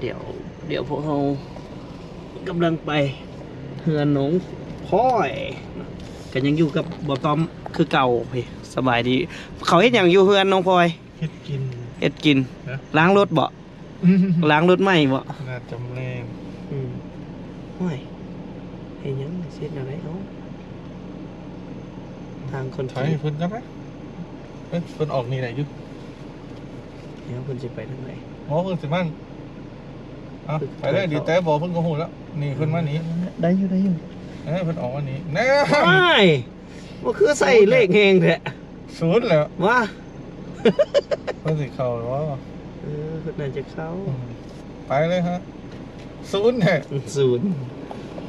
ດຽວ ດຽວພວກເຮົາກຳລັງໄປເຮືອນນ້ອງພອຍ ກໍຍັງຢູ່ກັບບ່າວຕ້ອມຄືເກົ່າ. ເອີ ສະບາຍດີ. ເຂົາເຮັດຫຍັງຢູ່ເຮືອນນ້ອງພອຍ? ເຮັດກິນ ເຮັດກິນ. ຮະ? ລ້າງລົດບໍ? ລ້າງລົດໃໝ່ບໍ? ໜ້າຈະແມ່ນ. ອືມ ໂອ້ຍ ເຮັດຫຍັງ? ເຮັດແນວໃດ? ເອົາ ທາງຄົນ ໄຖເພິ່ນກັນນະ. ເອີ ເພິ່ນອອກນີ້ໄດ້ຢູ່. ແລ້ວເພິ່ນຊິໄປທາງໃດ? ອໍ ເພິ່ນຊິມາ ເອົາ ເພິ່ນ ໄປເລີຍ ໄປ ດີແຕ່ບໍ່ ເພິ່ນກໍຮູ້ແລ້ວ. ນີ້ເພິ່ນມານີ້ ໄດ້ຢູ່ ໄດ້ຢູ່. ເອີ ເພິ່ນອອກມານີ້ ແນ່. ໂອ້ຍ ບໍ່ຄືໃສ່ເລກແຮງແທ້. ສູນແລ້ວວະ. ເພິ່ນຊິເຂົ້າບໍ່? ເອີ ເພິ່ນໜ້າຈະເຂົ້າ. ອືມ ໄປເລີຍຮະ. ສູນແທ້ ສູນ.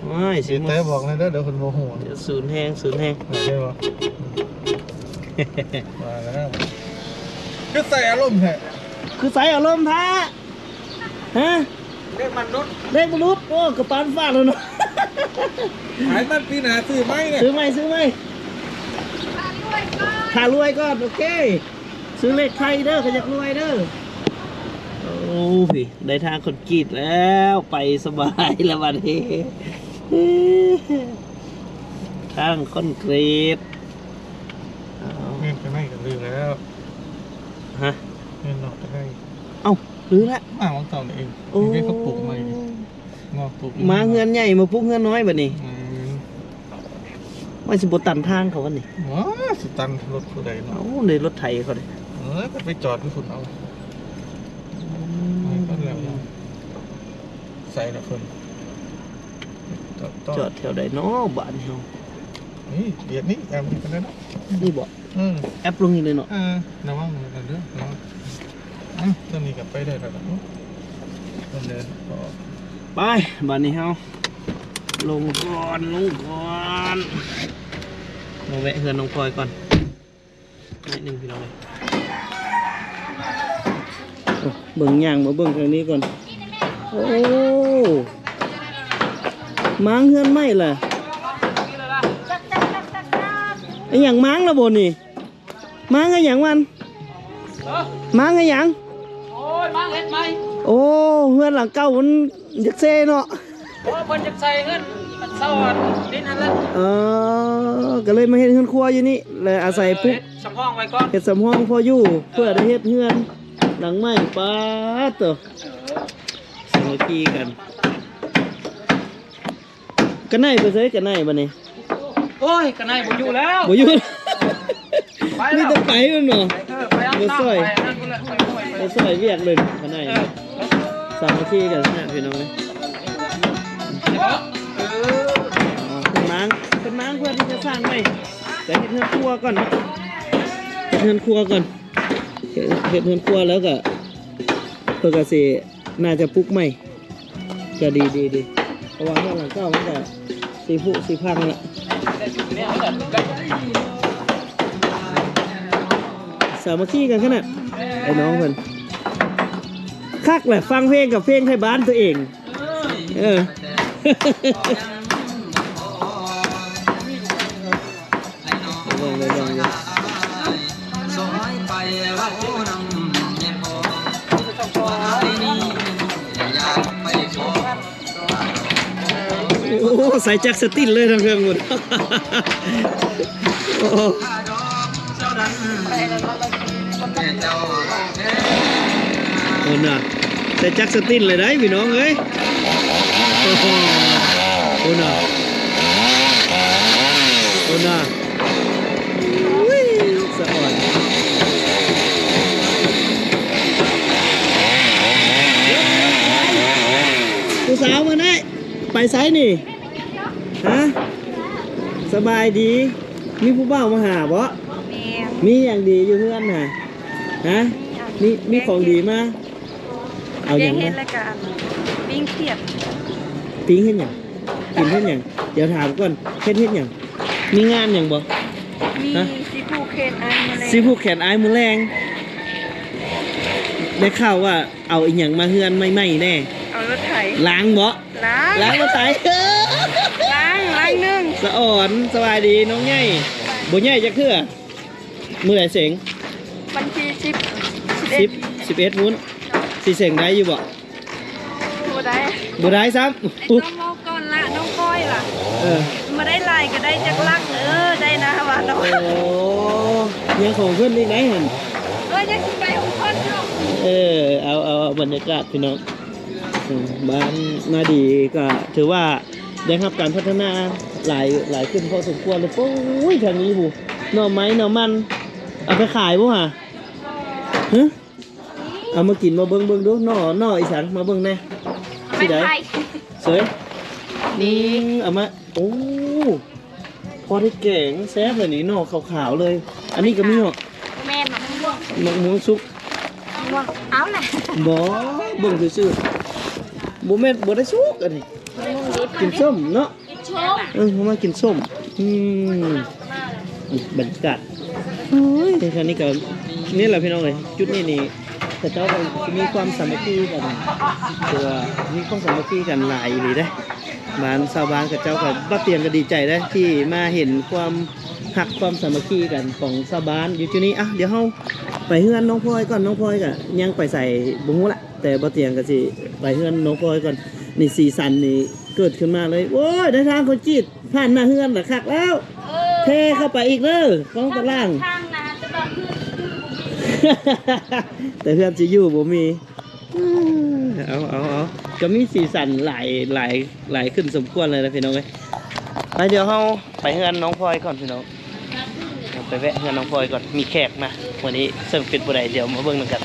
ໂອ້ຍ ຊິ ມີແຕ່ບອກແນ່ເດີ ດຽວເພິ່ນບໍ່ຮູ້. ສູນແຮງ ສູນແຮງ. ໄດ້ບໍ່? ວ່າແລ້ວ ຄືໃສ່ອາລົມແທ້ ຄືໃສ່ອາລົມແທ້. ຮະ? ເລກມັນຫຼຸດ ເລກມັນຫຼຸດ. ໂອ້ ກະປານຟາດແລ້ວເນາະ. ຂາຍມັນປີໜ້າ ຊື້ໃໝ່ເນຍ ຊື້ໃໝ່ ຊື້ໃໝ່. ຖ້າລວຍກ່ອນ ໂອເຄ. ຊື້ເລກໄທເດີ ຂ້ອຍຢາກລວຍເດີ. ໂອ້ຍ ໄດ້ທາງຄອນກຣີດແລ້ວ ໄປສະບາຍແລ້ວບັດນີ້ ທາງຄອນກຣີດ. ເງິນຂ້າງໃນກໍລືມແລ້ວ. ຮະ? ເງິນນອກກໍໄດ້. ເອົ້າ ລືມລະ ມາວັນເສົານີ້ເອງ. ໂອ້ ເຂົາປູກໃໝ່ນີ້ ງອກປູກ ມາເຮືອນໃຫຍ່ມາປຸກເຮືອນນ້ອຍບັດນີ້. ອືມ ວ່າຊິບໍ່ຕັນທາງເຂົາວັນນີ້. ວ້າ ຊິຕັນລົດຜູ້ໃດເນາະ. ເອົ້າ ໃນລົດໄຖເຂົາເດ້. ເອີ ກໍໄປຈອດຢູ່ພຸ້ນເອົາ. ອືມ ໃສ່ລະເພິ່ນ ຈອດ ຈອດແຖວໃດເນາະບ້ານເຮົາ? ນີ້ ບຽດນີ້ ແອບນີ້ກໍໄດ້ເນາະ. ນີ້ບໍ? ເອີ ແອບລົງນີ້ເລີຍເນາະ. ເອີ ລະວັງນັ້ນເດີ ລະວັງ. ອືມ ຕົວນີ້ກໍໄປໄດ້ແລ້ວເນາະ. ເພິ່ນເດີ ໄປ ບາດນີ້ເຮົາລົງກ່ອນ ລົງກ່ອນ. ມາແວະເຮືອນນ້ອງພອຍກ່ອນໜ້ອຍໜຶ່ງພີ່ນ້ອງເອີຍ. ໂອ້ ເບິ່ງ ຍ່າງມາເບິ່ງທາງນີ້ກ່ອນ. ໂອ້ ມ້າງເຮືອນໃໝ່ລະ. ອີ່ຫຍັງ ມ້າງລະບໍ່ນີ້? ມ້າງອີ່ຫຍັງມັນ? ເອີ ມ້າງອີ່ຫຍັງ? ໂອ້ຍ ມ້າງເຮັດໃໝ່. ໂອ້ ເຮືອນຫຼັງເກົ່າມັນຢາກເຊເນາະ. ໂອ້ ເພິ່ນຢາກໃສ່ເຮືອນເຊົ່າດິນຫັ້ນແຫຼະ. ເອີ ກໍເລີຍມາເຮັດເຮືອນຄົວຢູ່ນີ້ ແລະອາໄສປຸກ ເຮັດສຳຮອງໄວ້ກ່ອນ ເຮັດສຳຮອງພໍຢູ່ ເພື່ອໄດ້ເຮັດເຮືອນຫຼັງໃໝ່. ປາດໂຕ ສາມັກຄີກັນ. ກະໄນໄປໃສ ກະໄນບັດນີ້? ໂອ້ຍ ກະໄນບໍ່ຢູ່ແລ້ວ ບໍ່ຢູ່. ໄປແລ້ວ ມີແຕ່ໄປແມ່ນບໍ່? ເອີ ໄປອາບນ້ຳ ໄປອັນນັ້ນພຸ້ນແຫຼະ ໄປຫ້ວຍ ໄປຊ່ອຍວຽກເລີຍກະໄນ. ເອີ ສາມັກຄີກັນນະພີ່ນ້ອງເອີຍ. ເອີ ເພິ່ນມ້າງ ເພິ່ນມ້າງເພື່ອທີ່ຈະສ້າງໃໝ່. ແຕ່ເຮັດເຮືອນຄົວກ່ອນເນາະ ເຮັດເຮືອນຄົວກ່ອນ. ເຮັດ ເຮັດເຮືອນຄົວແລ້ວກະ ເພິ່ນກະຊິ ໜ້າຈະປຸກໃໝ່ ກະດີ ດີ ດີ ເພາະວ່າເຮືອນຫຼັງເກົ່າມັນກະຊິຜຸຊິພັງລະ. ສາມັກຄີກັນຂະໜາດ ໄອ້ນ້ອງເພິ່ນ ຄັກແຫຼະ ຟັງເພງກັບເພງໄທບ້ານຕົວເອງ. ເອີ ເບິ່ງເລີຍ ເບິ່ງເລີຍ. ໂອ້ ໃສ່ຈັກສະຕິນເລີຍທາງເທິງພຸ້ນ. ໂອ້ ໂອ້ນະ ໃສ່ຈັກສະຕິນເລີຍໄດ໋ພີ່ນ້ອງເອີຍ. ໂອ້ໂຫ ໂອ້ນະ ໂອ້ນະ ອຸ້ຍ ສະອອນ. ຜູ້ສາວມື້ນີ້ໄປໃສນີ້? ຮະ? ສະບາຍດີ. ມີຜູ້ບ່າວມາຫາບໍ? ແມ່ນ. ມີຫຍັງດີຢູ່ເຮືອນນະ? ຮະ? ມີ ມີຂອງດີມາ. ເອົາຫຍັງມາ? ແກງເຫັດ ແລ້ວກະອັນ ປີ້ງຂຽດ. ປີ້ງເຮັດຫຍັງ? ກິນເຮັດຫຍັງ? ດຽວຖາມກ່ອນ ເຮັດ ເຮັດຫຍັງ? ມີງານຫຍັງບໍ່? ມີ. ຮະ? ຊິຜູກແຂນອ້າຍມື້ແລງ. ຊິຜູກແຂນອ້າຍມື້ແລງ. ໄດ້ຂ່າວວ່າເອົາອີ່ຫຍັງມາເຮືອນໃໝ່ໆແດ່? ເອົາລົດໄຖ. ລ້າງບໍ? ລ້າງ ລ້າງລົດໄຖ. ເອີ ລ້າງ ລ້າງໜຶ່ງ. ສະອອນ ສະບາຍດີນ້ອງໃຫຍ່. ບໍ່ໃຫຍ່ຈັກເທື່ອ. ມື້ໃດເສັງ? ວັນທີສິບ ສິບເອັດ ສິບເອັດພຸ້ນ. ຊິເສັງໄດ້ຢູ່ບໍ່? ບໍ່ໄດ້ ບໍ່ໄດ້ຊ້ຳ. ໄອ້ຕ້ອມເວົ້າກ່ອນລະ ນ້ອງພອຍລະ ເອີ ບໍ່ໄດ້ຫຼາຍກໍໄດ້ຈັກຫຼັກເດີ ໄດ້ນະວ່າເນາະ. ໂອ້ ຍັງຂອງເພິ່ນອີກໄດ໋ຫັ້ນ ເອີ ຍັງຊິໄປຂອງເພິ່ນເນາະ. ເອີ ເອົາ ເອົາ ເອົາ ບັນຍາກາດພີ່ນ້ອງ ເອີ ບ້ານນາດີກໍຖືວ່າໄດ້ຮັບການພັດທະນາຫຼາຍ ຫຼາຍຂຶ້ນພໍສົມຄວນເລີຍ. ໂອ້ຍ ທາງນີ້ພຸ້ນ ໜໍ່ໄມ້ໜໍ່ມັນ ເອົາໄປຂາຍບໍ່ຫາ? ຮະ? ເອົາມາກິນ ມາເບິ່ງ ເບິ່ງດູ ໜໍ່ ໜໍ່ອີຫຍັງ ມາເບິ່ງແດ່. ຊິໄດ້ ເສີຍ ນີ້ ອືມ ເອົາມາ ໂອ້ ພໍໄດ້ແກງ ແຊບເລີຍນີ້ ໜໍ່ຂາວໆເລີຍ. ອັນນີ້ກໍມີເນາະ ແມ່ນ ໝາກມ່ວງ ໝາກມ່ວງສຸກ ໝາກມ່ວງ ເອົາແຫຼະ ບໍ່ ເບິ່ງຊື່ໆ ບໍ່ແມ່ນ ບໍ່ໄດ້ສຸກອັນນີ້ ກິນສົ້ມເນາະ. ເອີ ເຮົາມາກິນສົ້ມ ອືມ ບັນຍາກາດ ໂອ້ຍ ແຖວນີ້ກໍ ນີ້ແຫຼະພີ່ນ້ອງເອີຍ ຈຸດນີ້ນີ້ ເຂົາເຈົ້າກໍມີຄວາມສາມັກຄີກັນ ຄືວ່າມີຄວາມສາມັກຄີກັນຫຼາຍອີ່ຫຼີເດ້. ບ້ານ ຊາວບ້ານເຂົາເຈົ້າກໍ ບ່າວຕຽງກໍດີໃຈເດ້ ທີ່ມາເຫັນຄວາມຮັກຄວາມສາມັກຄີກັນຂອງຊາວບ້ານຢູ່ຈຸດນີ້. ອ່ະ ດຽວເຮົາໄປເຮືອນນ້ອງພອຍກ່ອນ ນ້ອງພອຍກໍຍັງໄປໃສບໍ່ຮູ້ລະ ແຕ່ບ່າວຕຽງກໍຊິໄປເຮືອນນ້ອງພອຍກ່ອນ. ນີ້ ສີສັນນີ້ເກີດຂຶ້ນມາເລີຍ ໂອ້ຍ ໄດ້ທາງຄົນຈີດ ຜ່ານໜ້າເຮືອນລະຄັກແລ້ວ ເອີ ແຜ່ເຂົ້າໄປອີກເດີ ຂອງຕາລ່າງ ທາງໜ້າຈະຕ້ອງຄື ແຕ່ເຮືອນຊິຢູ່ບໍ່ມີ. ເອົາ ເອົາ ເອົາ ກໍມີສີສັນຫຼາຍ ຫຼາຍ ຫຼາຍຂຶ້ນສົມຄວນເລີຍນະພີ່ນ້ອງເອີຍ. ໄປ ດຽວເຮົາໄປເຮືອນນ້ອງພອຍກ່ອນພີ່ນ້ອງ ໄປແວະເຮືອນນ້ອງພອຍກ່ອນ ມີແຂກມາມື້ນີ້ ເຊິ່ງເປັນຜູ້ໃດ ດຽວມາເບິ່ງນຳກັນ.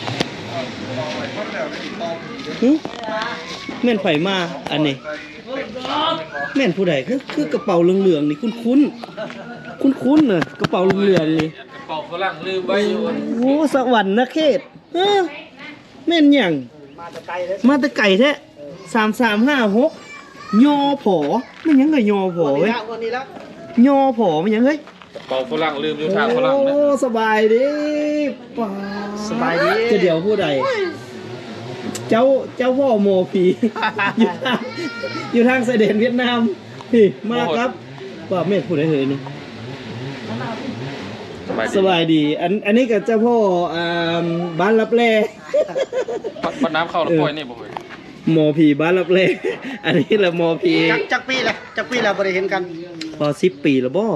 ຫຶ ແມ່ນໃຜມາອັນນີ້? ແມ່ນຜູ້ໃດ? ຄື ຄືກະເປົາເຫຼືອງໆນີ້ ຄຸ້ນໆ ຄຸ້ນໆນະ ກະເປົາເຫຼືອງໆນີ້ ກະເປົາຝຣັ່ງລືມໄວ້ຢູ່. ໂອ້ ສະຫວັນນະເຂດ ເອີ ແມ່ນຫຍັງ? ມາແຕ່ໄກເດ້ ມາແຕ່ໄກແທ້. ສາມສາມຫ້າຫົກ ຍ ພ ແມ່ນຫຍັງເອີຍ? ຍ ພ ເວີ້ຍ ຍ ພ ແມ່ນຫຍັງເອີຍ? ກະເປົາຝຣັ່ງລືມຢູ່ທ່າຝຣັ່ງນະ. ໂອ້ ສະບາຍດີ ປ້າ ສະບາຍດີ ຈະດຽວຜູ້ໃດ? ເຈົ້າ ເຈົ້າພໍ່ໝໍຜີ ຢູ່ທາງ ຢູ່ທາງຊາຍແດນຫວຽດນາມ ພີ້ ມາກັບ ປ້າ ແມ່ນຜູ້ໃດເຮີ້ຍນີ້? ສະບາຍດີ ສະບາຍດີ ອັນ ອັນນີ້ກໍເຈົ້າພໍ່ ອ່າ ບ້ານລັບແລ ບັດ ບັດນ້ຳເຂົ້າລະ ເອີ ປ່ອຍນີ້ບໍ່ເຮີ້ຍ? ໝໍຜີບ້ານລັບແລ ອັນນີ້ລະໝໍຜີ. ຈັກ ຈັກປີລະ ຈັກປີລະບໍ່ໄດ້ເຫັນກັນ? ພໍສິບປີລະບໍ່?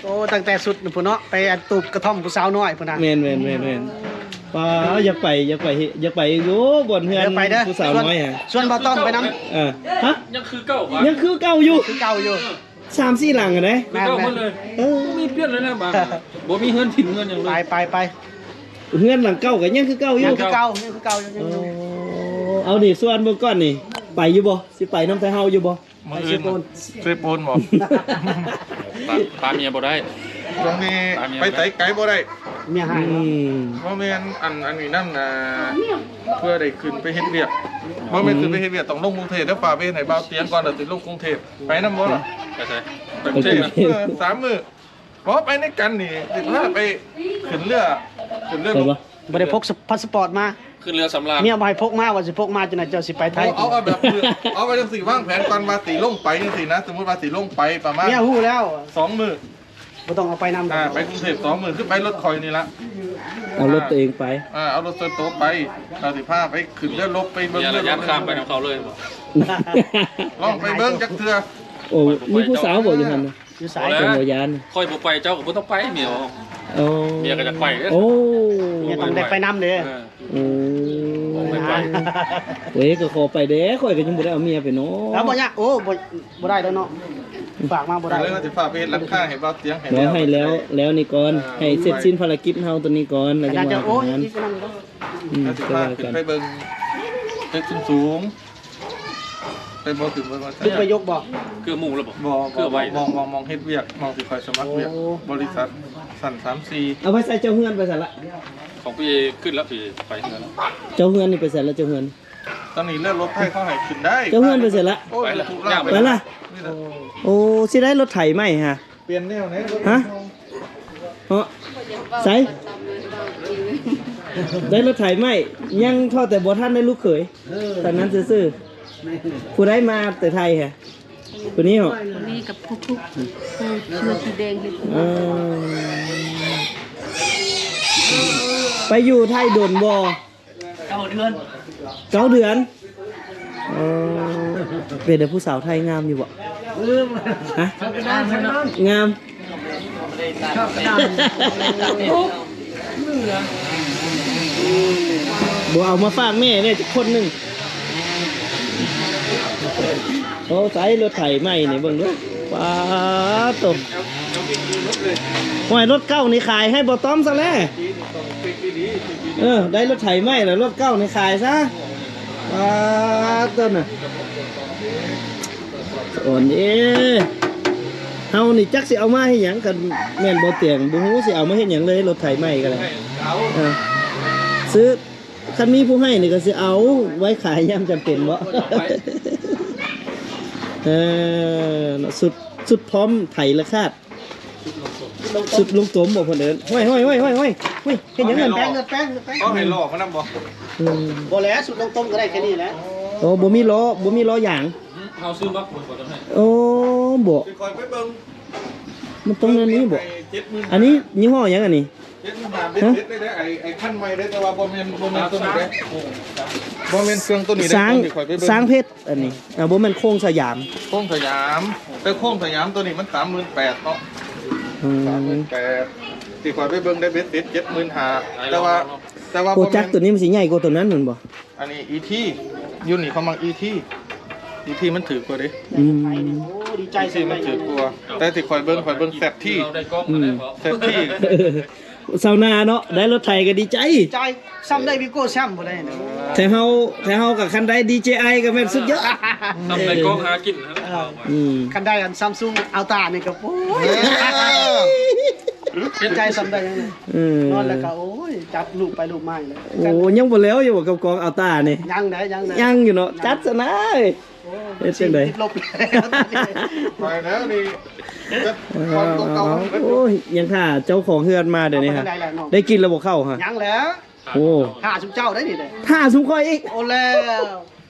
ໂອ້ ຕັ້ງແຕ່ຊຸດພຸ້ນເນາະ ໄປອັນຕູບກະທ່ອມຜູ້ສາວນ້ອຍພຸ້ນນະ. ແມ່ນໆໆໆ ປ້າ ຢາກໄປ ຢາກໄປ ຢາກໄປຢູ່ບ່ອນເຮືອນ ດຽວໄປເດີ ຜູ້ສາວນ້ອຍ ຊວນ ຫາ ຊວນບ່າວຕ້ອມໄປນຳ. ເອີ ຮະ? ຍັງຄືເກົ່າຫວາ? ຍັງຄືເກົ່າຢູ່ ຄືເກົ່າຢູ່ ສາມສີ່ຫຼັງຫັ້ນເດ້ ຄືເກົ່າໝົດເລີຍ. ເອີ ບໍ່ມີປ່ຽນເລີຍນະ ບ້ານ ບໍ່ມີເຮືອນຖິ່ນເຮືອນຫຍັງເລີຍ. ໄປ ໄປ ໄປ ເຮືອນຫຼັງເກົ່າກໍຍັງຄືເກົ່າຢູ່ ຍັງຄືເກົ່າ ຍັງຄືເກົ່າຢູ່ ຍັງຢູ່. ເອົານີ້ ຊວນເບິ່ງກ່ອນນີ້ ໄປຢູ່ບໍ່? ຊິໄປນຳໄທເຮົາຢູ່ບໍ່? ມື້ອື່ນ ໄປເຊໂປນ ເຊໂປນບໍ່? ປະ ປະເມຍບໍ່ໄດ້ ຊ່ວງນີ້ ປະເມຍ ໄປໃສໄກບໍ່ໄດ້ ເມຍຮ້າຍ. ອືມ ບໍ່ແມ່ນ ອັນ ອັນນີ້ນຳນະ ເພື່ອໄດ້ຂຶ້ນໄປເຮັດວຽກ ບໍ່ແມ່ນ ອືມ ຂຶ້ນໄປເຮັດວຽກ ຕ້ອງລົງກຸງເທບ. ດຽວຝາກໄປເຮັດໃຫ້ບ່າວຕຽງກ່ອນ ແລ້ວຊິລົງກຸງເທບ. ໄປນຳບໍ່ລະ? ໄປໃສ? ໄປກຸງເທບ ໄປກຸງເທບ ເອີ ສາມມື້. ບໍ່ ໄປນຳກັນນີ້ ຊິພາໄປຂຶ້ນເຮືອ ຂຶ້ນເຮືອ ໄປບໍ່? ບໍ່ໄດ້ພົກພາສປອດມາ ຂຶ້ນເຮືອສຳລານ. ເມຍບໍ່ໃຫ້ພົກມາ ວ່າຊິພົກມາຈັ່ງໃດ ເຈົ້າຊິໄປໄທ. ເອົາ ເອົາແບບ ເອົາໄວ້ຈັ່ງຊີ້ ວາງແຜນກ່ອນວ່າຊິລົງໄປຈັ່ງຊີ້ນະ ສົມມຸດວ່າຊິລົງໄປປະມານ ເມຍຮູ້ແລ້ວ ສອງມື້ ບໍ່ຕ້ອງເອົາໄປນຳ. ອ່າ ໄປກຸງເທບສອງມື້ ຄືໄປລົດຂ້ອຍນີ້ລະ ເອົາລົດຕົວເອງໄປ. ອ່າ ເອົາລົດສ່ວນໂຕໄປ ເຮົາຊິພາໄປຂຶ້ນເຮືອລົບ ໄປເບິ່ງເຮືອລົບ ຢ້ານຂ້າມໄປນຳເຂົາເລີຍບໍ່? ລອງໄປເບິ່ງຈັກເທື່ອ. ໂອ້ ມີຜູ້ສາວບໍ່ຢູ່ຫັ້ນນະ? ຢູ່ໃສ? ບໍ່ແລ້ວ ເພິ່ນບໍ່ຢ້ານ. ຂ້ອຍບໍ່ໄປ ເຈົ້າກໍບໍ່ຕ້ອງໄປ ເມຍວ່າ. ໂອ້ ເມຍກໍຢາກໄປເດ້. ໂອ້ ເມຍຕ້ອງໄດ້ໄປນຳເດ້. ເອີ ໂອ້ ໄປ ເອີ ກໍຂໍໄປເດ້ ຂ້ອຍກໍຍັງບໍ່ໄດ້ເອົາເມຍໄປເນາະ. ແລ້ວບໍ່ຍາກ ໂອ້ ບໍ່ ບໍ່ໄດ້ແລ້ວເນາະ ຝາກມາບໍ່ໄດ້. ແລ້ວຊິພາໄປເຮັດຫຼັງຄາໃຫ້ບ່າວຕຽງໃຫ້ ແລ້ວໃຫ້ແລ້ວ ແລ້ວນີ້ກ່ອນ ເອີ ໃຫ້ເສັດສິ້ນພາລະກິດເຮົາຕົວນີ້ກ່ອນ ແລ້ວຈັ່ງວ່າກັນ. ໂອ້ຍ ອືມ ຊິພາຂຶ້ນໄປເບິ່ງຕຶກສູງໆ. ໄປບໍ່ຂຶ້ນບໍ່ວ່າ ຂຶ້ນໄປຍົກບໍ່? ເກືອໝູ່ແລ້ວບໍ່? ບໍ່ ບໍ່ ເກືອໄວ ມອງ ມອງ ມອງເຮັດວຽກ ມອງຊິຄ່ອຍສະໝັກວຽກ ໂອ້ ບໍລິສັດຊັ້ນສາມສີ່. ເອົາໄປໃສ່ເຈົ້າເຮືອນໄປໃສລະ? ຂອງພີ່ຂຶ້ນລະ ພີ່ໄປເຮືອນລະ. ເຈົ້າເຮືອນນີ້ໄປໃສລະ ເຈົ້າເຮືອນ? ຕອນນີ້ເລື່ອງລົດໄຖເຂົາໃຫ້ຂຶ້ນໄດ້. ເຈົ້າເຮືອນໄປໃສລະ? ໂອ້ຍ ໄປລະ ໄປລະ. ໂອ້ ຊິໄດ້ລົດໄຖໃໝ່ຫະ? ປ່ຽນແນວແນວ ຮະ ເນາະ ໃສ ໄດ້ລົດໄຖໃໝ່ ຍັງເທົ່າແຕ່ບໍ່ທັນໄດ້ລູກເຂີຍ ເອີ ເທົ່ານັ້ນຊື່ໆ. ຜູ້ໃດມາແຕ່ໄທຫະ? ຜູ້ນີ້ເນາະ ຜູ້ນີ້ກັບຜູ້ ຜູ້ ຜູ້ເສື້ອສີແດງເຮັດ. ເອີ ໄປຢູ່ໄທດົນບໍ່? ເກົ້າເດືອນ. ເກົ້າເດືອນ. ເອີ ເປັນໃດ ຜູ້ສາວໄທງາມຢູ່ບໍ່? ຮະ? ງາມ. ບໍ່ເອົາມາຝາກແມ່ແດ່ຈັກຄົນໜຶ່ງ. ໂອ້ ໃຊ້ລົດໄຖໃໝ່ນີ້ເບິ່ງເດີ້. ປາດໂທ້ ຫ້ວຍ ລົດເກົ່ານີ້ຂາຍໃຫ້ບໍ່ຕ້ອມຊະແລ້ວ. ເອີ ໄດ້ລົດໄຖໃໝ່ແລ້ວ ລົດເກົ່ານີ້ຂາຍຊະ. ປາດໂທ້ນະ. ສະອອນເອ ເຮົານີ້ຈັກຊິເອົາມາເຮັດຫຍັງ ຄັນແມ່ນບໍ່ຕຽງ ບໍ່ຮູ້ຊິເອົາມາເຮັດຫຍັງເລີຍ ລົດໄຖໃໝ່ກໍໄດ້. ເອີ ຊື້ ຄັນມີຜູ້ໃຫ້ນີ້ກໍຊິເອົາໄວ້ຂາຍຍາມຈຳເປັນເບາະ. ເອີ ເນາະ ຊຸດ ຊຸດພ້ອມໄຖລະຄາດ. ຊຸດລົງຕົມບໍ່ເພິ່ນເອີ້ນ. ຫ້ວຍ ຫ້ວຍ ຫ້ວຍ ຫ້ວຍ ຫ້ວຍ ເຮັດຫຍັງນັ້ນ? ແປ້ງ ເງິນແປ້ງ ເງິນແປ້ງ ຕ້ອງໃຫ້ຫຼອກມານຳບໍ່? ອືມ ບໍ່ແຫຼະ ຊຸດລົງຕົມກໍໄດ້ແຄ່ນີ້ແຫຼະ. ໂອ້ ບໍ່ມີລໍ້ ບໍ່ມີລໍ້ຢາງ. ເຮົາຊື້ມາຄົນບໍ່ໄດ້ໃຫ້. ໂອ້ ບໍ່ ຊິຄ່ອຍໄປເບິ່ງ. ມັນຕ້ອງແນວນີ້ບໍ່? ອັນນີ້ຍີ່ຫໍ້ຫຍັງອັນນີ້? ເຈັດໝື່ນຫ້າ ເບັດເສັດເລີຍເດ້ ໄອ້ ໄອ້ຄັນໃໝ່ເດ້ ແຕ່ວ່າບໍ່ແມ່ນ ບໍ່ແມ່ນຕົວນີ້ເດ້ ບໍ່ແມ່ນເຄື່ອງຕົວນີ້ເດ້. ຊ້າງ ຕອນທີ່ຂ້ອຍໄປເບິ່ງ ຊ້າງເພັດອັນນີ້. ອ່າ ບໍ່ແມ່ນໂຄ້ງສະຫຍາມ. ໂຄ້ງສະຫຍາມ ແຕ່ໂຄ້ງສະຫຍາມຕົວນີ້ມັນສາມໝື່ນແປດເນາະ. ອືມ ສາມໝື່ນແປດ ທີ່ຂ້ອຍໄປເບິ່ງໄດ້ເບັດເສັດເຈັດໝື່ນຫ້າ ແຕ່ວ່າ ແຕ່ວ່າ ໂອ້ ຈັກຕົວນີ້ມັນຊິໃຫຍ່ກວ່າຕົວນັ້ນແມ່ນບໍ່? ອັນນີ້ອີທີ ຢູ່ນີ້ເຂົາມັກອີທີ ອີທີມັນຖືກກວ່າເດ້. ອືມ ໂອ້ ດີໃຈ ອີທີມັນຖືກກວ່າ ແຕ່ທີ່ຂ້ອຍເບິ່ງ ຂ້ອຍເບິ່ງແຊັດທີ ອືມ ແຊັດທີ. ຊາວນາເນາະ ໄດ້ລົດໄຖກໍດີໃຈ ໃຈ ຊ້ຳໄດ້ວີໂກ້ຊ້ຳບໍ່ໄດ້ນະ. ແຕ່ເຮົາ ແຕ່ເຮົາກໍຄັນໄດ້ດີເຈໄອກໍແມ່ນສຸດຍອດ ຊ້ຳໄດ້ກອງຫາກິນນະ. ເອີ ອືມ ຄັນໄດ້ອັນຊຳຊຸງອັລຕານີ້ກໍ ໂອ້ຍ ເອີ ດີໃຈຊ້ຳໄດ້ຫຍັງ. ເອີ ນອນແລ້ວກໍ ໂອ້ຍ ຈັບລູບໄປລູບມາຢູ່ແລ້ວ. ໂອ້ ຍັງບໍ່ແລ້ວຢູ່ບໍ່ ກັບກອງອັລຕານີ້? ຍັງໄດ໋ ຍັງໄດ໋ ຍັງຢູ່ເນາະ. ຈັດຊະນາ ໂອ້ຍ ເຮັດຈັ່ງໃດ? ຕິດລົບແລ້ວ ໄປແລ້ວນີ້. ເອີ ໂອ້ຍ ຍັງຖ້າເຈົ້າຂອງເຮືອນມາດຽວນີ້. ໄດ້ກິນແລ້ວບໍ່ເຂົ້າຫະ? ຍັງແລ້ວ. ໂອ້ ຖ້າຊຸມເຈົ້າໄດ໋ນີ້ເດ້ ຖ້າຊຸມຂ້ອຍອີກ. ໂອ້ ແລ້ວ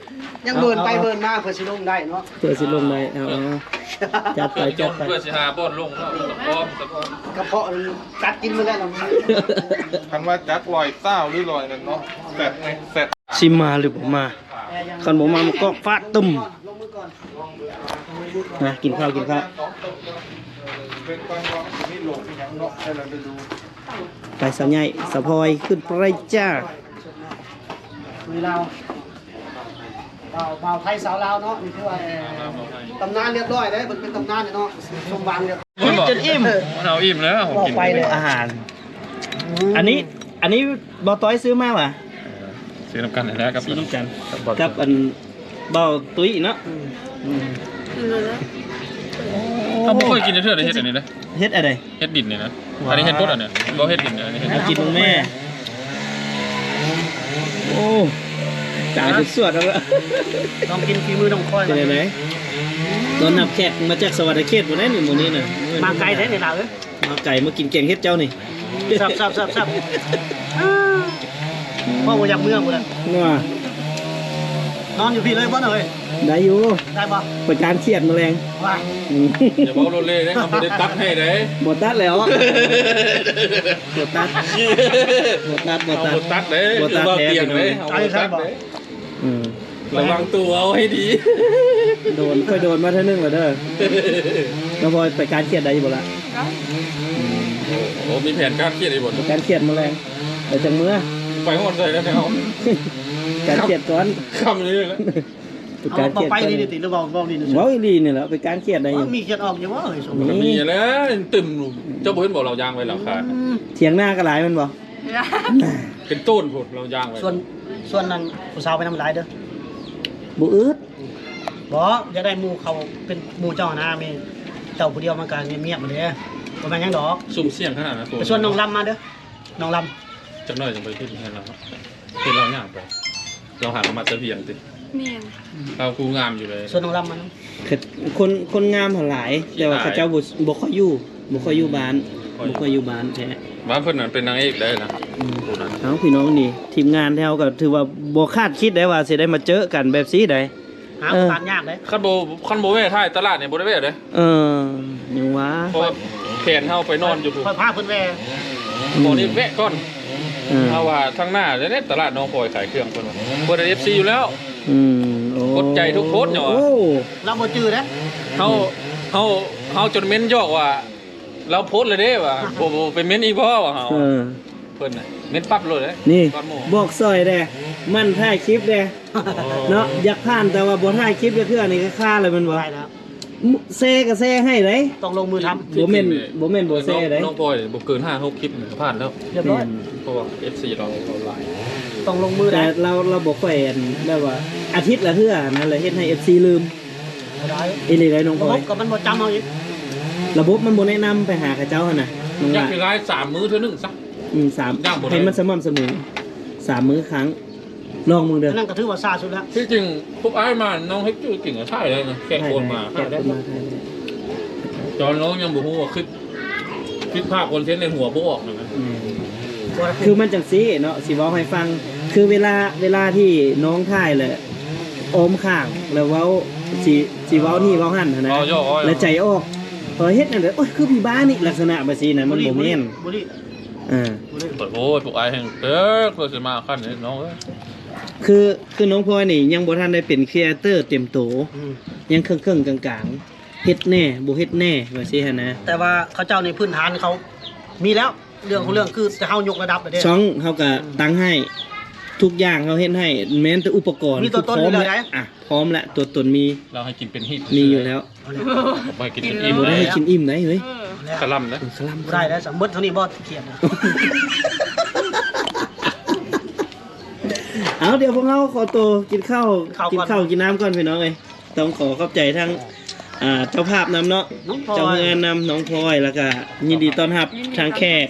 ຍັງເວີນໄປເວີນມາເພື່ອຊິລົງໄດ້ເນາະ ເພື່ອຊິລົງໄດ້. ເອົາ ຈັດໄປ ຈັດໄປ ເພື່ອຊິຫາບ່ອນລົງເນາະ. ກະເພາະ ກະເພາະກັດກິນໝົດແລ້ວ. ຄັນວ່າຈັກຮ້ອຍຊາວຫຼືຮ້ອຍນັ້ນເນາະ ແຊບເລີຍ ແຊບ. ຊິມາຫຼືບໍ່ມາ? ຄັນບໍ່ມາ ມາກອກຟາດຕຶ້ມ. ມາກິນເຂົ້າ ກິນເຂົ້າ. ເບິ່ງກ່ອນວ່າມັນຊິມີໂລກອີ່ຫຍັງເນາະ ແຕ່ລະລະດູ. ໄປສາວໃຫຍ່ ສາວພອຍ ຂຶ້ນໄປເລີຍຈ້າ. ຄືລາວ ບ່າວ ບ່າວໄທສາວລາວເນາະ ນີ້ຄືວ່າ ຕຳນານຮຽບຮ້ອຍເດ້ ເພິ່ນເປັນຕຳນານເນາະ. ສົມຫວັງເດ້ ກິນຈົນອີ່ມ ເຮົາອີ່ມແລ້ວ ເວົ້າໄປເລີຍ ອາຫານ. ອັນນີ້ ອັນນີ້ບ່າວຕ້ອຍຊື້ມາຫວາ? ເອີ ຊື້ນຳກັນນີ້ແຫຼະ ກັບ ຊື້ນຳກັນ ກັບອັນບ່າວຕຸ້ຍເນາະ. ອືມ ອືມ ກິນແລ້ວເນາະ. ເຮົາບໍ່ເຄີຍກິນຈັກເທື່ອເດ້ ເຮັດອັນນີ້ເດ້. ເຮັດອັນໃດ? ເຮັດດິນນີ້ນະ. ວ້າ ອັນນີ້ເຮັດບົດອັນນີ້ ບໍ່ເຮັດດິນ ອັນນີ້ເຮັດ ມາກິນເບິ່ງແມ່. ໂອ້ ຕາຍສຸດໆແລ້ວ. ລອງກິນຝີມືນ້ອງຄອຍ ເປັນຈັ່ງໃດ? ຕ້ອນຮັບແຂກມາຈາກສະຫວັນນະເຂດພຸ້ນແຫຼະນີ້ ມື້ນີ້ນະ. ມາໄກແທ້ນີ້ລາວເອີຍ. ມາໄກ ມາກິນແກງເຫັດເຈົ້ານີ້. ແຊບໆໆໆ. ເວົ້າບໍ່ຢາກເມືອພຸ້ນນະ. ວ່າ ນອນຢູ່ພີ້ເລີຍບໍ່ເອີຍ? ໄດ້ຢູ່ ໄດ້ບໍ່? ໄປການຂຽດມື້ແລງ. ວ້າ ອືມ ຢ່າເວົ້າໂລເລເດ້ ເຮົາບໍ່ໄດ້ຕັດໃຫ້ເດ້. ບໍ່ຕັດແລ້ວ ບໍ່ຕັດ ບໍ່ຕັດ ບໍ່ຕັດ ບໍ່ຕັດເດ້ ບໍ່ຕັດແທ້ພີ່ນ້ອງ. ເອົາບໍ່ຕັດເດ້. ອືມ ລະວັງໂຕເອົາໃຫ້ດີ. ໂດນ ຂ້ອຍໂດນມາເທື່ອໜຶ່ງແລ້ວເດີ. ນ້ອງພອຍໄປການຂຽດໄດ້ຢູ່ບໍ່ລະ? ໂອ້ ມີແຜນການຂຽດອີກບໍ່? ໄປການຂຽດມື້ແລງ ໄປຈັກມື້? ໄປຮອດໃສແລ້ວ? ການຂຽດກ່ອນ ຄ່ຳນີ້ແຫຼະ. ໄປການຂຽດກ່ອນ. ເວົ້າໄປນີ້ຕິ ຫຼືເວົ້າ ເວົ້ານີ້? ເວົ້າອີ່ຫຼີນີ້ແຫຼະ ໄປການຂຽດໄດ້ຢູ່. ມີຂຽດອອກຢູ່ບໍ່ເອີຍ? ມີແລ້ວ ຕຶ້ມ. ເຈົ້າບໍ່ເຫັນບໍ່ ລາວຍ່າງໄປລາວຂາຍ ອືມ ຖຽງນາກໍຫຼາຍແມ່ນບໍ່? ເປັນໂຕນພຸ້ນລາວຍ່າງໄປ. ສ່ວນ ສ່ວນນັ້ນຜູ້ສາວໄປນຳຫຼາຍເດີ ບໍ່ອຶດ. ບໍ່ ຢາກໄດ້ໝູ່ເຂົາເປັນໝູ່ເຈົ້ານະ ມີເຈົ້າຜູ້ດຽວມັນກໍງຽບໆເດ້ ບໍ່ແມ່ນຫຍັງດອກ. ຊຸ່ມສ່ຽງຂະໜາດນັ້ນ. ໄປຊວນນ້ອງລຳມາເດີ ນ້ອງລຳ. ຈັກໜ້ອຍຈັ່ງໄປຂຶ້ນເຮືອນລາວເນາະ ເຫັນລາວຍ່າງໄປ ລາວຫາກໍມາແຕ່ວຽງຕິ. ແມ່ນ ລາວຜູ້ງາມຢູ່ເລີຍ. ຊວນນ້ອງລຳມານຳ. ຄົນ ຄົນງາມຫັ້ນຫຼາຍ ແຕ່ວ່າເຂົາເຈົ້າບໍ່ ບໍ່ຄ່ອຍຢູ່ ບໍ່ຄ່ອຍຢູ່ບ້ານ ບໍ່ຄ່ອຍຢູ່ບ້ານແທ້. ບ້ານເພິ່ນນັ້ນເປັນນາງເອກໄດ້ນະ. ອືມ ເອົາ ພີ່ນ້ອງນີ້ ທີມງານເຮົາກໍຖືວ່າບໍ່ຄາດຄິດໄດ້ວ່າຊິໄດ້ມາເຈີກັນແບບຊີ້ໄດ໋. ຫາໂອກາດຍາກເດ້. ຄັນບໍ່ ຄັນບໍ່ແວ່ຖ່າຍຕະຫຼາດນີ້ບໍ່ໄດ້ແວ່ເດ້. ເອີ ຍັງວ່າ ເພາະວ່າແຜນເຮົາໄປນອນຢູ່ພຸ້ນ ຂ້ອຍພາເພິ່ນແວ່. ອືມ ບໍ່ໄດ້ແວະກ່ອນ. ເອີ ເຮົາວ່າທາງໜ້າເດ້ ຕະຫຼາດໜອງພອຍຂາຍເຄື່ອງ ເພິ່ນວ່າ ເພິ່ນເອັຟຊີຢູ່ແລ້ວ. ອືມ ໂອ້ ກົດໃຈທຸກໂພສເນາະ. ໂອ້ ລາວບໍ່ຈື່ເດ້ ເຮົາ ເຮົາ ເຮົາຈົນເມັນຢອກວ່າ ລາວໂພສແລ້ວເດ້ວ່າ ບໍ່ ບໍ່ໄປເມັນອີກບໍ່ວ່າເຮົາ. ເອີ ເພິ່ນນະເມັນປັບໂລດເດ້. ນີ້ ຕອນໝູ່ ບອກຊ່ອຍແດ່ ໝັ່ນຖ່າຍຄລິບແດ່ ເນາະ ຢາກຜ່ານ ແຕ່ວ່າບໍ່ຖ່າຍຄລິບຈັກເທື່ອນີ້ກໍຄາແລ້ວແມ່ນບໍ່? ແຊກໍແຊໃຫ້ໄດ໋ ຕ້ອງລົງມືທຳ. ບໍ່ແມ່ນ ບໍ່ແມ່ນບໍ່ແຊໄດ໋ ນ້ອງ ນ້ອງພອຍບໍ່ເກີນຫ້າຫົກຄລິບນີ້ກໍຜ່ານແລ້ວ ຮຽບຮ້ອຍ. ເພາະວ່າເອັຟຊີລາວ ລາວຫຼາຍ ຕ້ອງລົງມືໄດ້. ແຕ່ລາວ ລາວບໍ່ຄ່ອຍ ອັນ ແບບວ່າອາທິດລະເທື່ອຫັ້ນນະ ແລ້ວເຮັດໃຫ້ເອັຟຊີລືມ. ບໍ່ໄດ້ ອີ່ຫຼີໄດ໋ນ້ອງພອຍ ລະບົບກໍມັນບໍ່ຈຳເຮົາອີກ ລະບົບມັນບໍ່ແນະນຳໄປຫາເຂົາເຈົ້າຫັ້ນນະ. ຢາກຊິລາຍສາມມື້ເທື່ອໜຶ່ງຊະ. ອືມ ສາມ ໃຫ້ມັນສະໝ່ຳສະເໝີ ສາມມື້ຄັ້ງ ລອງເບິ່ງເດີ. ອັນນັ້ນກໍຖືວ່າຊ້າສຸດແລ້ວ. ທີ່ຈິງພວກອ້າຍມາ ນ້ອງເຮັດຢູ່ກິນກໍຖ່າຍໄດ້ນະ ແຂກຄົນມາ ຖ່າຍໄດ້ ຕອນນ້ອງຍັງບໍ່ຮູ້ວ່າຄລິບ ຄລິບພາບຄອນເທັນໃນຫົວບໍ່ອອກນະ. ແມ່ນ ຄືມັນຈັ່ງຊີ້ເນາະ ຊິເວົ້າໃຫ້ຟັງ ຄືເວລາ ເວລາທີ່ນ້ອງຖ່າຍແຫຼະ ອ້ອມຂ້າງ ແລ້ວເວົ້າ ຊິ ຊິເວົ້ານີ້ເວົ້າຫັ້ນຫັ້ນນະ ແລ້ວໃຈອອກ ເອີ ເຮັດຈັ່ງໃດ ໂອ້ຍ ຄືພີ່ບ້ານີ້ ລັກສະນະແບບຊີ້ນະ ມັນບໍ່ແມ່ນ. ອ່າ ໂອ້ຍ ພວກອ້າຍແຮ່ງເຕີກ ເພິ່ນຊິມາຂັ້ນນີ້ນ້ອງເອີຍ. ຄື ຄືນ້ອງພອຍນີ້ຍັງບໍ່ທັນໄດ້ເປັນຄຣີເອເຕີເຕັມໂຕ ອືມ ຍັງເຄິ່ງໆກາງໆ ເຮັດແດ່ ບໍ່ເຮັດແດ່ ວ່າຊີ້ຫັ້ນນະ. ແຕ່ວ່າເຂົາເຈົ້າໃນພື້ນຖານເຂົາມີແລ້ວ ເລື່ອງຂອງເລື່ອງຄືແຕ່ເຮົາຍົກລະດັບແລ້ວເດ້ ຊ່ອງເຮົາກໍ ອືມ ຕັ້ງໃຫ້ ທຸກຢ່າງເຮົາເຮັດໃຫ້ ແມ່ນແຕ່ອຸປະກອນ ມີຕົວຕົນຢູ່ແລ້ວ ອ່ະ ພ້ອມແລ້ວ ຕົວຕົນມີ ເຮົາໃຫ້ກິນເປັນຮີດ ມີຢູ່ແລ້ວ. ບໍ່ໃຫ້ກິນຈົນອີ່ມ ບໍ່ໄດ້ໃຫ້ກິນອີ່ມໄດ໋ເຮີ້ຍ ຄະລຳນະ ຄະລຳ ບໍ່ໄດ້ແລ້ວ ໝົດເທົ່ານີ້ບໍ່ ຄຽດ. ເອົາ ດຽວພວກເຮົາຂໍໂຕກິນເຂົ້າ ກິນເຂົ້າກິນນ້ຳກ່ອນພີ່ນ້ອງເອີຍ. ຕ້ອງຂໍຂອບໃຈທາງ ອ່າ ເຈົ້າພາບນຳເນາະ ເຈົ້າເຮືອນນຳ ນ້ອງພອຍ ແລ້ວກະຍິນດີຕ້ອນຮັບທາງແຂກ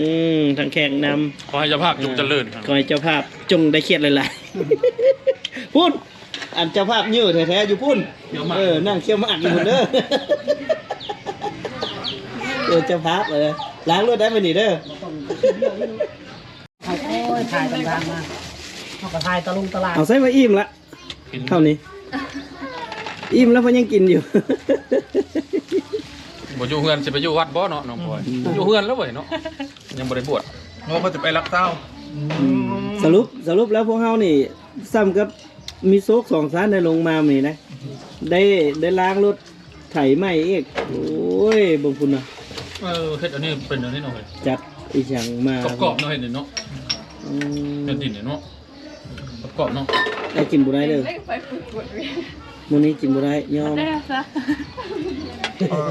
ອືມ ທາງແຂກນຳ ຂໍໃຫ້ເຈົ້າພາບຈົ່ງຈະເລີນ ຂໍໃຫ້ເຈົ້າພາບຈົ່ງໄດ້ຄຽດຫຼາຍໆ ພຸ້ນ ອັນເຈົ້າພາບເຍີແທ້ໆຢູ່ພຸ້ນ ເອີ ນັ່ງຄຽວໝາກຢູ່ພຸ້ນເດີ ເອີ ເຈົ້າພາບ ເອີ ລ້າງລົດໄດ້ມື້ນີ້ເດີ. ໂອ້ຍ ຖ່າຍຕາມທາງມາ ເຮົາກໍຖ່າຍຕະລົງຕະຫຼາດ ເອົາໃສ່ວ່າອີ່ມລະ ເທົ່ານີ້ ອີ່ມແລ້ວເພິ່ນຍັງກິນຢູ່. ບໍ່ຢູ່ເຮືອນຊິໄປຢູ່ວັດບໍ່ເນາະ ນ້ອງພອຍ? ອືມ ຢູ່ເຮືອນແລ້ວເວີຍເນາະ ຍັງບໍ່ໄດ້ບວດ ນ້ອງເພິ່ນຈະໄປລັກຊາວ. ອືມ ສະຫຼຸບ ສະຫຼຸບແລ້ວພວກເຮົານີ້ ສ່ຳກັບມີໂຊກສອງຊັ້ນໄດ້ລົງມາມື້ນີ້ນະ ໄດ້ ໄດ້ລ້າງລົດໄຖໃໝ່ອີກ. ໂອ້ຍ ເບິ່ງພຸ້ນນະ ເອີ ເຮັດອັນນີ້ເປັນອັນນີ້ເນາະ ຈັດອີ່ຫຍັງມາ ກອບໆເນາະ ເຮັດນີ້ເນາະ. ອືມ ເຮັດດິນເນາະ ກອບເນາະ ໄດ້ກິນບໍ່ໄດ້ເດີ ມື້ນີ້ກິນບໍ່ໄດ້ ຍອມ. ເອີ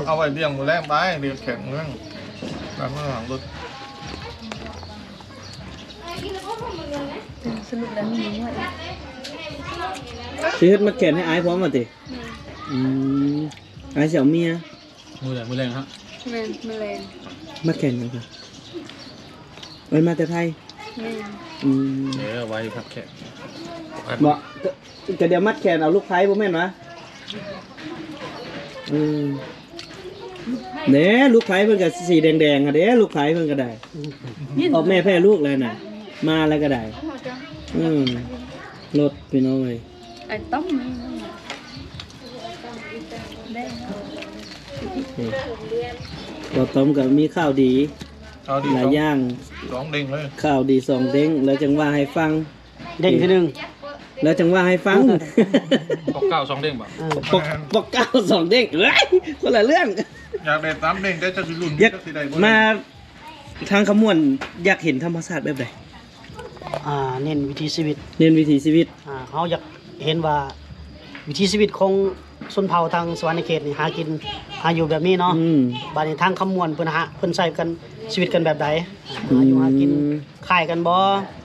ເອົາໄວ້ລ້ຽງມື້ແລງໄປ ລ້ຽງແຂກມື້ແລງ ລ້າງລົດ. ສະຫຼຸບແລ້ວມີງວດ ຊິເຮັດມັດແຂນໃຫ້ອ້າຍພ້ອມວ່າຕິ? ອືມ ອ້າຍຊິເອົາເມຍ ມື້ໃດ? ມື້ແລງຮະ? ແມ່ນ ມື້ແລງ. ມັດແຂນຫຍັງຄະ? ເອີ ມາແຕ່ໄທ? ແມ່ນ. ອືມ ເອີ ໄວ້ພັກແຂນ ບໍ່ ກະ ກະດຽວມັດແຂນເອົາລູກໄຟບໍ່ແມ່ນຫວາ? ອືມ ເດ້ ລູກໄຟເພິ່ນກະສີແດງໆຫັ້ນເດ້ ລູກໄຟເພິ່ນກະໄດ້ ອອກແມ່ແພ້ລູກແລ້ວນະ ມາແລ້ວກະໄດ້. ອືມ ລົດພີ່ນ້ອງເອີຍ ໄອ້ຕ້ອມນີ້ ນີ້ ບໍ່ຕ້ອມກໍມີຂ່າວດີ ຂ່າວດີຫຼາຍຢ່າງ ສອງເດ້ງເລີຍ ຂ່າວດີສອງເດ້ງ ແລ້ວຈັ່ງວ່າໃຫ້ຟັງ ເດ້ງທີໜຶ່ງ ແລ້ວຈັ່ງວ່າໃຫ້ຟັງ ປອກເກົ້າສອງເດ້ງບໍ່? ເອີ ປອກ ປອກເກົ້າສອງເດ້ງ ເອີຍ ຄົນລະເລື່ອງ ຢາກໄດ້ສາມເດ້ງ ແຕ່ຈັກຊິລຸ້ນ ຢາກ ຈັກຊິໄດ້ບໍ່ໄດ້ ມາ ທາງຄຳມ່ວນຢາກເຫັນທຳມະຊາດແບບໃດ? ອ່າ ເນັ້ນວິຖີຊີວິດ ເນັ້ນວິຖີຊີວິດ ອ່າ ເຮົາຢາກເຫັນວ່າວິຖີຊີວິດຂອງຊົນເຜົ່າທາງສະຫວັນນະເຂດນີ້ ຫາກິນຫາຢູ່ແບບນີ້ເນາະ ອືມ ບາດນີ້ທາງຄຳມ່ວນເພິ່ນຫາ ເພິ່ນໃຊ້ກັນ ຊີວິດກັນແບບໃດ? ອືມ ຫາຢູ່ຫາກິນ ອືມ ຄ້າຍກັນບໍ່?